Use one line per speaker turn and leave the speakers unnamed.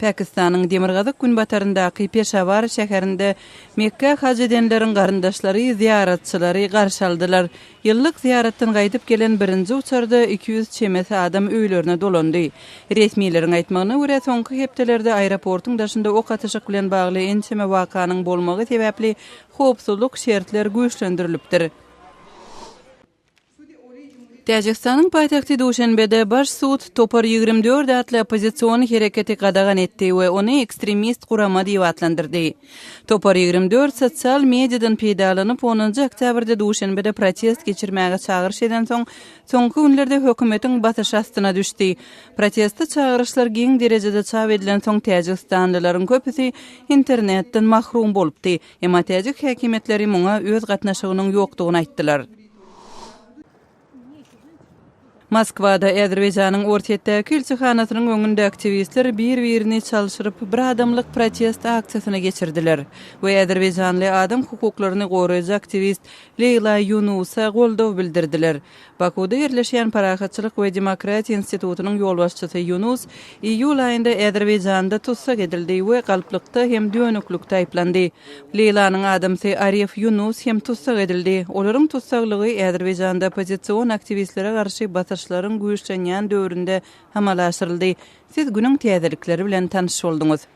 Pakistanyň demirgazyk-günbataryndaky Peşawar şäherinde Mekgä haj edenleriň garyndaşlary zyýaratçylary garşy aldylar. Ýyllyk zyýaratdan gaýdyp gelen birinji uçarda 200 çemesi adam öýlerine dolandy. Resmileriň aýtmagyna görä, soňky hepdelerde aeroportuň daşynda ok atyşyk bilen bagly ençeme wakanyň bolmagy sebäpli howpsuzlyk şertler güýçlendirilipdir. Täjigistanyň paýtagty Duşenbede Baş sud Topar 24 atly oppozision hereketi gadagan etdi we ony ekstremist gurama diýip atlandyrdy. Topar 24 sosial mediadan peýdalanyp, onunjy oktýabrda Duşenbede protest geçirmäge çagyryş edensoň, soňky günlerde hökümetiň basyşy astyna düşdi. Proteste çagyryşlar giň derejede çap edilensoň, täjigistanlylaryň köpüsi internetden mahrum bolupdy. Emma täjik häkimiýetleri muňa öz gatnaşygynyň ýokdugyny aýtdylar. Moskwada Azerbaýjanyň Orsýetdäki ilçihanasynyň öňünde aktiwistler bir-birini çalşyryp, bir adamlyk protest aksiýasyny geçirdiler we azerbaýjanly adam hukuklaryny goraýjy aktiwist Leýla Ýunusa goldaw bildirdiler. Bakuwda ýerleşýän Parahatçylyk we demokratiýa institutynyň ýolbaşçysy Ýunus iýul aýynda Azerbaýjanda tussag edildi we galplykda hem dönüklikde aýyplandy. Leýlanyň adamsy Arif Ýunus hem tussag edildi. Olaryň tussaglygy Azerbaýjanda oppozision aktiwistlere garşy basyşlaryň güýçlenýän döwründe amala aşyryldy. Siz günüň täzelikleri bilen tanyş bolduňyz.